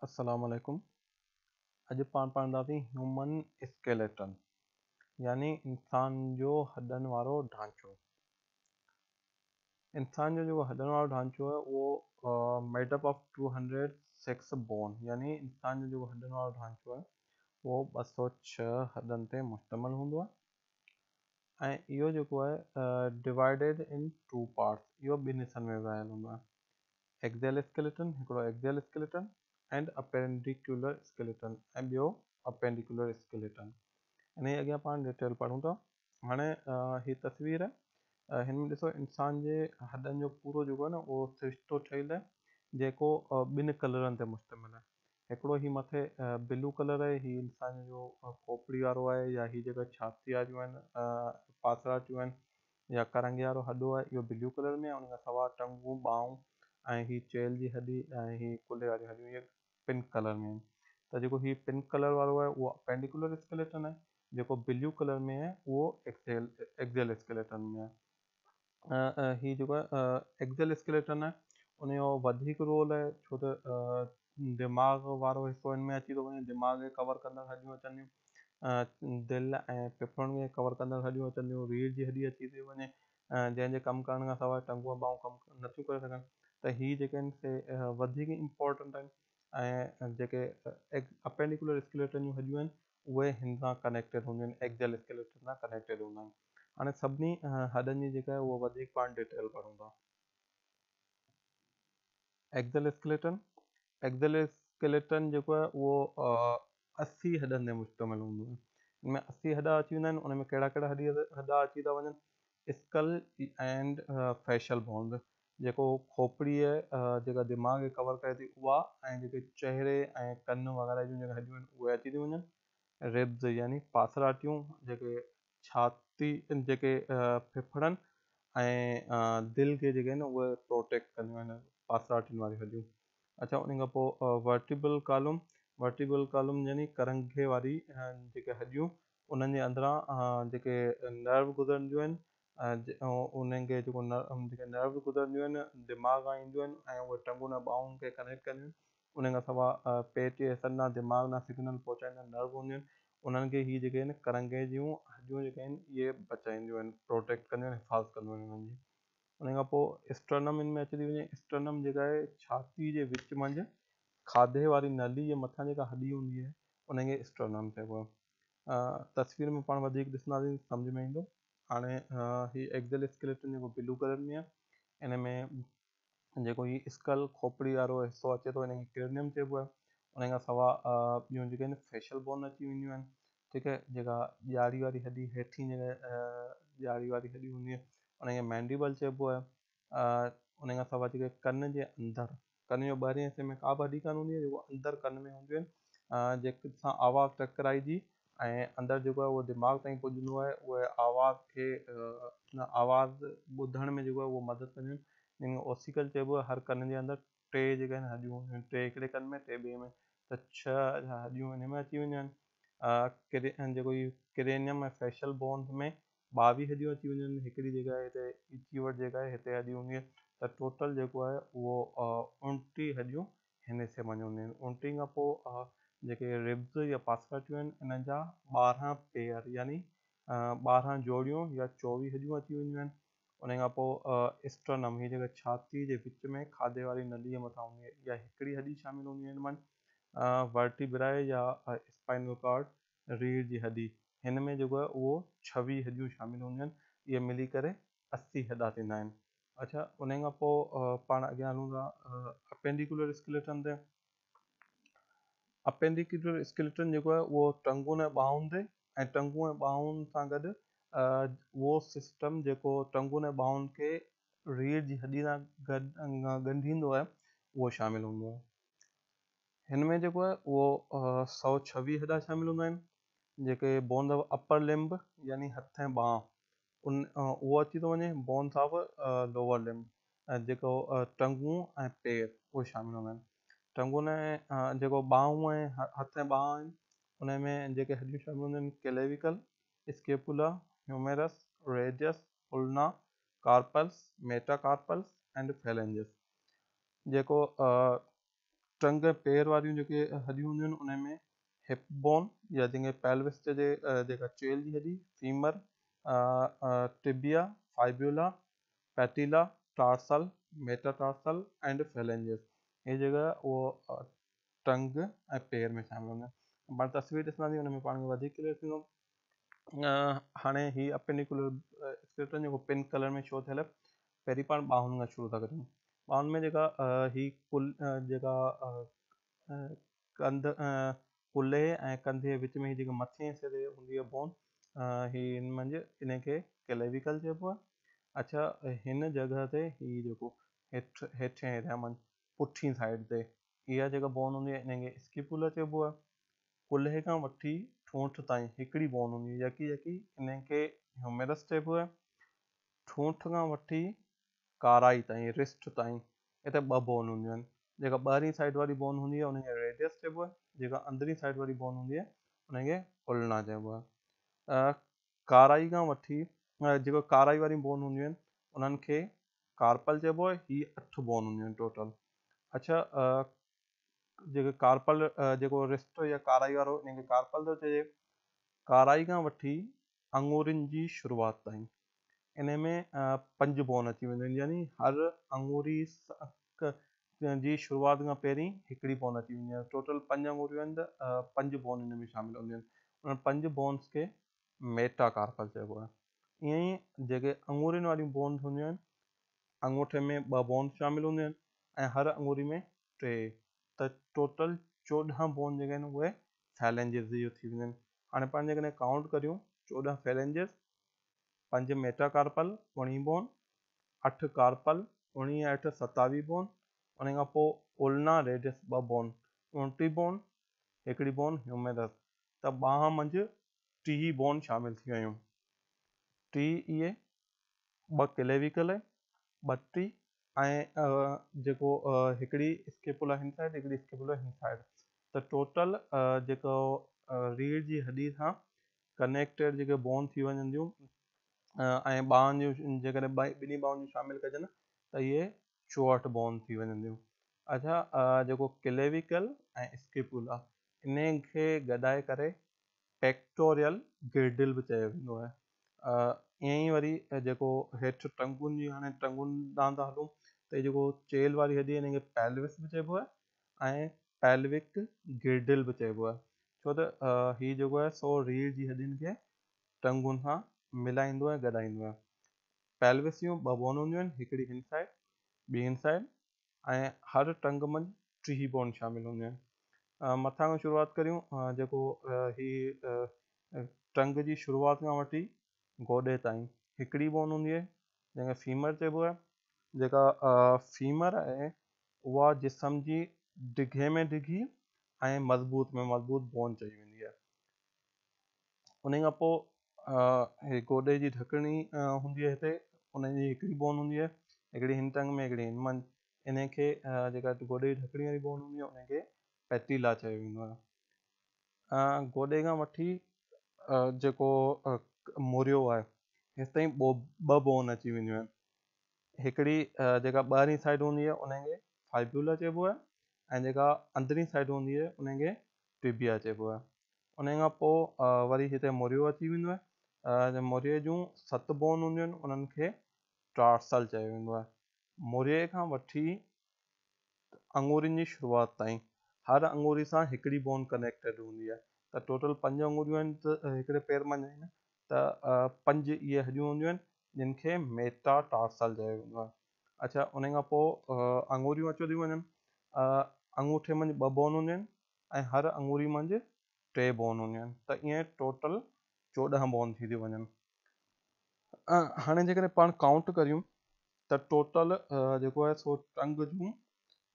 السلام عليڪم اڄ پاڻ پڙهنداسين هيومن اسڪيليٽن يعني انسان جو هڏن وارو ڍانچو. انسان جو جيڪو هڏن وارو ڍانچو آهي اهو made up of 206 bone يعني انسان جو جيڪو هڏن وارو ڍانچو آهي اهو 206 هڏن تي مشتمل هوندو آهي ۽ اهو جيڪو آهي ڊوائيڊيڊ ان ٽو پارٽس اهو ٻن حصن ۾ ورهايل هوندو آهي. ايگزيل اسڪيليٽن، هڪڙو ايگزيل اسڪيليٽن اينڊ اپينڊيڪيولر اسڪيليٽن ۽ ٻيو اپينڊيڪيولر اسڪيليٽن. انهي اڳيان پاڻ ڊيٽيل پڙهون ٿا. هاڻي هي تصوير هن ۾ ڏسو انسان جي هڏن جو پورو جيڪو آهي نه اهو سرشتو ٺهيل آهي جيڪو ٻن ڪلرن تي مشتمل آهي. هڪڙو هي مٿي بلو ڪلر آهي هي انسان جو کوپڙي وارو آهي يا هي جيڪا ڇاتي واريون آهن پاسراٽيون آهن يا ڪرنگهي وارو هڏو آهي اهو بليو ڪلر ۾ آهي ان کان سوا ٽنگون ٻانهون ۽ هي چيلهه جي هڏي ۽ هي ڪلهي واريون هڏيون اهي پنڪ ڪلر ۾ آهن ته جيڪو هي پنڪ ڪلر وارو آهي اهو اپينڊيڪولر اسڪيليٽن آهي جيڪو بليو ڪلر ۾ آهي اهو ايڪسيل ايڪزيل اسڪيليٽن ۾ آهي هي جيڪو آهي ايڪزيل اسڪيليٽن آهي ان جو وڌيڪ رول آهي ڇو ته دماغ وارو حصو ان ۾ اچي ٿو وڃي دماغ کي ڪور ڪندڙ هڏيون اچن ٿيون دل ۽ ڦڦڙن کي ڪور ڪندڙ هڏيون اچن ٿيون، ريڙهه جي هڏي اچي ٿي وڃي جنهن جي ڪم ڪرڻ کان سواء ٽنگون ۽ ٻانهون ڪم نٿيون ڪري سگهن ته هي جيڪي آهن سي وڌيڪ امپورٽنٽ آهن ۽ جيڪي اپينڊيڪولر اسڪيليٽن جون هڏيون آهن اهي هن سان ڪنيڪٽيڊ هونديون آهن ايڪزيل اسڪيليٽن سان ڪنيڪٽيڊ هوندا آهن. هاڻي سڀني هڏن جي جيڪا آهي اها وڌيڪ پاڻ ڊيٽيل پڙهون ٿا. ايڪزل اسڪيليٽن، ايڪزل اسڪيليٽن جيڪو آهي اهو 80 هڏن تي مشتمل هوندو آهي. ان ۾ 80 هڏا اچي ويندا آهن. ان ۾ ڪهڙا ڪهڙا هڏي هڏا اچي ٿا وڃن؟ اسڪل اينڊ فيشل بونز جيڪو کوپڙيء جيڪا دماغ کي ڪور ڪري ٿي اها ۽ جيڪي چهري ۽ ڪن وغيره جون جيڪي هڏيون آهن اهي اچي ٿيون وڃن. ربز يعني پاسراٽيون جيڪي ڇاتي جيڪي ڦڦڙن ۽ دل کي جيڪي آهن اهي پروٽيڪٽ ڪنديون آهن پاسراٽين واريون هڏيون. اڇا ان کان پوء ورٽيبرل ڪالم، ورٽيبرل ڪالم يعني ڪرنگهي واري جيڪي هڏيون انهن جي اندران جيڪي نرو گذرنديون آهن انهن کي جيڪو جيڪي نرو گذرنديون آهن دماغ کان اينديون آهن ۽ اهي ٽنگن ۽ ٻانهن کي ڪنيڪٽ ڪنديون آهن. ان کان سواء پيٽ جي حصن ڏانهن دماغ ڏانهن سگنل پهچائيندڙ نرو هونديون آهن انهن کي هي جيڪي آهن ڪرنگهي جون هڏيون جيڪي آهن اهي بچائينديون آهن پروٽيڪٽ ڪنديون آهن حفاظت ڪنديون آهن انهن جي. ان کان پوء اسٽرنم ان ۾ اچي ٿي وڃي اسٽرنم جيڪا آهي ڇاتي جي وچ منجهه کاڌي واري نلي جي مٿان جيڪا هڏي هوندي آهي ان کي اسٽرنم چئبو آهي. تصوير ۾ پاڻ وڌيڪ ڏسنداسين سمجهه ۾ ايندو. هاڻي هي ايڪزل اسڪيليٽن جيڪو بلو ڪلر ۾ آهي ان ۾ جيڪو هي اسڪل کوپڙي وارو حصو اچي ٿو ان کي ڪرينيم چئبو آهي. ان کان سواء ٻيون جيڪي آهن فيشل بون اچي وينديون آهن ٺيڪ آهي جيڪا ڄاڙي واري هڏي هيٺين جيڪا ڄاڙي واري هڏي هوندي آهي ان کي مينڊيبل چئبو آهي. ان کان سواء جيڪي ڪن جي اندر ڪن جو ٻاهرين حصي ۾ ڪا به هڏي ڪانه هوندي آهي جيڪو اندر ڪن ۾ هونديون آهن جنهن سان آواز ٽڪرائجي ۽ اندر جيڪو آهي اهو دماغ تائين پڄندو آهي اهي آواز کي آواز ٻڌڻ ۾ جيڪو آهي اهو مدد ڪنديون آهن جن کي اوسيڪل چئبو آهي هر ڪن جي اندر ٽي جيڪي آهن هڏيون هونديون آهن ٽي هڪڙي ڪن ۾ ٽي ٻئي ۾ ته 6 هڏيون ان ۾ اچي وينديون آهن جيڪو هي ڪرينيم ۽ فيشل بونز ۾ 22 هڏيون اچي وينديون آهن هڪڙي جيڪا آهي هتي ڳچي وٽ جيڪا آهي هتي هڏي هوندي آهي ته ٽوٽل جيڪو آهي اهو 29 هڏيون هن حصي منجهه هونديون آهن. 29 کان پوء جيڪي ربز يا پاسراٽيون آهن انهن جا 12 پيئر يعني 12 جوڙيون يا 24 هڏيون اچي وينديون آهن. ان کان پوء اسٽرنم هي جيڪا ڇاتي جي وچ ۾ کاڌي واري نلي جي مٿان هوندي آهي اها هڪڙي هڏي شامل هوندي آهي ان منجهه. ورٽيبرائي يا اسپائنل ڪارڊ ريڙهه جي هڏي هن ۾ جيڪو آهي اهو 26 هڏيون شامل هونديون آهن. اهي ملي ڪري 80 هڏا ٿيندا آهن. اڇا انهي کان پوء پاڻ اڳيان هلون ٿا اپينڊيڪولر اسڪيليٽن تي. اپينڊيڪولر اسڪيليٽن جيڪو آهي اهو ٽنگن ۽ ٻانهن تي ۽ ٽنگون ۽ ٻانهن سان گڏ اهو سسٽم جيڪو ٽنگن ۽ ٻانهن کي ريڙهه جي هڏي سان گڏ ڳنڍيندو آهي اهو شامل هوندو آهي. هن ۾ جيڪو آهي اهو 126 هڏا شامل هوندا آهن جيڪي بونز آف اپر لمب يعني هٿ ۽ ٻانهن ان اهو اچي ٿو وڃي بونس آف لوور لمب جيڪو ٽنگون ۽ پير اهي شامل هوندا آهن ٽنگون ۽ جيڪو ٻانهون ۽ هٿ ۽ ٻانهن آهن ان ۾ جيڪي هڏيون شامل هونديون آهن ڪليويڪل، اسڪيپولا، هيوميرس، ريڊيس، النا، ڪارپلس، ميٽا ڪارپلس اينڊ فيلنجس جيڪو. ٽنگ ۽ پير واريون جيڪي هڏيون هونديون آهن ان ۾ هپ بون يا جنهن کي پيلوس چئجي، جيڪا چيلهه جي هڏي، femur, tibia, fibula, patella, tarsal, metatarsal and phalanges, هي جيڪا اهو ٽنگ ۽ پير ۾ شامل هوندا آهن. پاڻ تصوير ڏسنداسين ان ۾ پاڻ کي وڌيڪ ڪليئر ٿيندو. هاڻي هي اپينڊيڪولر اسڪيليٽن جيڪو پنڪ ڪلر ۾ شو ٿيل آهي، پهرين پاڻ ٻانهن کان شروع ٿا ڪريون. ٻانهن ۾ جيڪا هي ڪل جيڪا ڪنڌ ڪلهي ۽ ڪنڌ جي وچ ۾ هي جيڪا مٿين حصي تي هوندي آهي بون، هي هن منجهه ان کي ڪليويڪل چئبو آهي. اڇا هن جڳهه تي هي جيڪو هيٺ هيٺين ايريا منجهه پٺين سائيڊ تي اها جيڪا بون هوندي آهي ان کي اسڪيپولا چئبو آهي. ڪلهي کان وٺي ٺونٺ تائين هڪڙي بون هوندي آهي يڪي يڪي، ان کي هيوميرس چئبو آهي. ٺونٺ کان وٺي ڪارائي تائين، رسٽ تائين، اتي ٻه بون هونديون آهن. جيڪا ٻاهرين سائيڊ واري بون هوندي آهي ان کي ريڊيس چئبو آهي، جيڪا اندرين سائيڊ واري بون هوندي آهي ان کي النا چئبو آهي. ڪارائي کان وٺي جيڪو ڪارائي واريون بون هونديون آهن انهن کي ڪارپل چئبو آهي. هي 8 بون هونديون آهن ٽوٽل. اڇا جيڪو ڪارپل جيڪو رسٽ يا ڪارائي وارو ان کي ڪارپل ٿو چئجي. ڪارائي کان وٺي اڱورين جي شروعات تائين ان ۾ 5 بون اچي وينديون آهن، يعني هر اڱوري جي شروعات کان پهرين هڪڙي بون اچي ويندي آهي. ٽوٽل 5 اڱوريون آهن ته 5 بون ان ۾ شامل هونديون آهن. انهن 5 بونس کي ميٽا ڪارپل چئبو آهي. ائين ئي جيڪي اڱورين واريون بونس هونديون آهن، اڱوٺي ۾ 2 بونس شامل هونديون آهن ۽ هر اڱوري ۾ 3، ته ٽوٽل 14 بون جيڪي آهن اهي فيلنجز جو ٿي وينديون آهن. هاڻي پاڻ جيڪڏهن ڪائونٽ ڪريون، 14 فيلنجز، 5 ميٽاڪارپل 19 بون، 8 ڪارپل 19 8 27 بون، ان کان پوء اولنا ريڊيس 2 بون 29 بون، هڪڙي بون هيوميرس، ته ٻانهن منجهه 30 بون شامل ٿي ويون. 30 اهي، 2 ڪليويڪل، 32 ۽ جيڪو هڪڙي اسڪيپولا هن سائيڊ هڪڙي اسڪيپولا هن سائيڊ، ته ٽوٽل جيڪو ريڙهه جي هڏي سان ڪنيڪٽيڊ جيڪي بون ٿي وڃن ٿيون ۽ ٻانهن جون جيڪڏهن ٻنهي ٻانهن جون شامل ڪجن ته اهي 64 بون ٿي وڃن ٿيون. اڇا جيڪو ڪليويڪل ۽ اسڪيپولا انهي کي گڏائي ڪري پيڪٽوريل گرڊل به چيو ويندو آهي. ائين ئي وري جيڪو هيٺ ٽنگن جي هاڻي ٽنگن ڏانهن ٿا هلون ته هي جيڪو چيلهه واري هڏي آهي ان کي پيلوس به چئبو آهي ۽ پيلوڪ گرڊل به چئبو آهي، ڇو ته هي جيڪو آهي سو ريڙهه جي هڏين کي ٽنگن سان ملائيندو ۽ گڏائيندو آهي. پيلوس جون 2 بون هونديون آهن، هڪڙي هن سائيڊ ٻي هن سائيڊ، ۽ هر ٽنگ منجهه 30 بون شامل هونديون آهن. مٿان کان شروعات ڪريون، جيڪو هي ٽنگ جي شروعات کان وٺي گوڏي تائين هڪڙي بون هوندي آهي جنهن کي فيمر چئبو آهي. جيڪا فيمر آهي اها جسم جي ڊگهي ۾ ڊگهي ۽ مضبوط ۾ مضبوط بون چئي ويندي آهي. ان کان پوء هي گوڏي جي ڍڪڻي هوندي آهي هتي، ان جي هڪڙي بون هوندي آهي، هڪڙي هن ٽنگ ۾ هڪڙي هن منجهه. ان کي جيڪا گوڏي جي ڍڪڻي واري بون هوندي آهي ان کي پيٽيلا چيو ويندو آهي. گوڏي کان وٺي جيڪو موريو آهي هيستائين 2 بون اچي وينديون آهن. هڪڙي جيڪا ٻاهرين سائيڊ هوندي آهي ان کي فائبيولا چئبو آهي ۽ جيڪا اندرين سائيڊ هوندي آهي ان کي ٽبيا چئبو آهي. ان کان پوء وري هتي موريو اچي ويندو آهي. موريي جون 7 بون هونديون آهن انهن کي ٽارسل چيو ويندو آهي. موريي کان وٺي اڱورين جي شروعات تائين هر اڱوري سان هڪڙي بون ڪنيڪٽيڊ هوندي آهي، ته ٽوٽل 5 اڱوريون آهن ته هڪڙي پير منجهه آهن، ته 5 اهي هڏيون هونديون آهن جن کي ميٽا ٽارسل چيو ويندو آهي. اڇا ان کان پوء اڱوريون اچو ٿيون وڃن. اڱوٺي منجهه 2 بون هونديون آهن ۽ هر اڱوري منجهه 3 بون هونديون آهن، ته ائين ٽوٽل 14 بون ٿي ٿيون وڃن. هاڻي جيڪڏهن پاڻ ڪائونٽ ڪريون ته ٽوٽل جيڪو آهي سو ٽنگ جون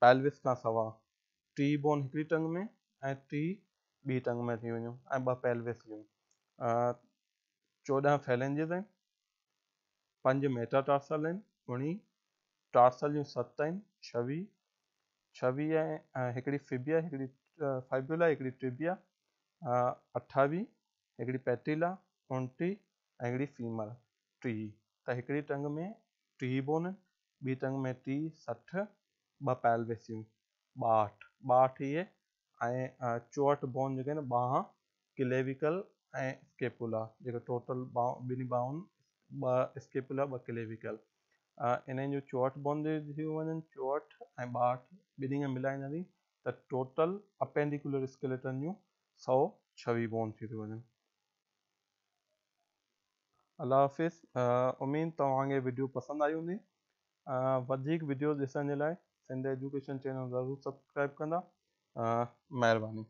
پيلوس کان سوا 3 بون هڪڙي ٽنگ ۾ ۽ 3 ٻي ٽنگ ۾ ٿي وڃون ۽ 2 پيلوس جون، 14 فيلنجز آهن، 5 ميٽاٽارسل آهن، 19 ٽارسل جون 7 آهن، 26، 26 ۽ هڪڙي فبيا، هڪڙي فائبولا، هڪڙي ٽبيا، 28، هڪڙي پيٽيلا، 29 ۽ هڪڙي فيمر، 30، ته هڪڙي ٽنگ ۾ 30 بون، ٻي ٽنگ ۾ 30، 60، 2 پيلوسيون، 62، 62 اهي ۽ 64 بون جيڪي آهن ٻانهن، ڪليويڪل ۽ اسڪيپولا، جيڪا ٽوٽل ٻنهي ٻانهن، ٻه اسڪيپولا ٻه ڪليويڪل، انهن جون 64 بون ٿي وڃن. 64 ۽ 62 ٻنهي کي ملائينداسين ته ٽوٽل اپينڊيڪولر اسڪيليٽن جون 126 بون ٿي ٿيون وڃن. الله حافظ. اميد توهان کي وڊيو پسند آئي هوندي. وڌيڪ وڊيوز ڏسڻ جي لاء سنڌ ايجوڪيشن چينل ضرور سبسڪرائب ڪندا. مهرباني.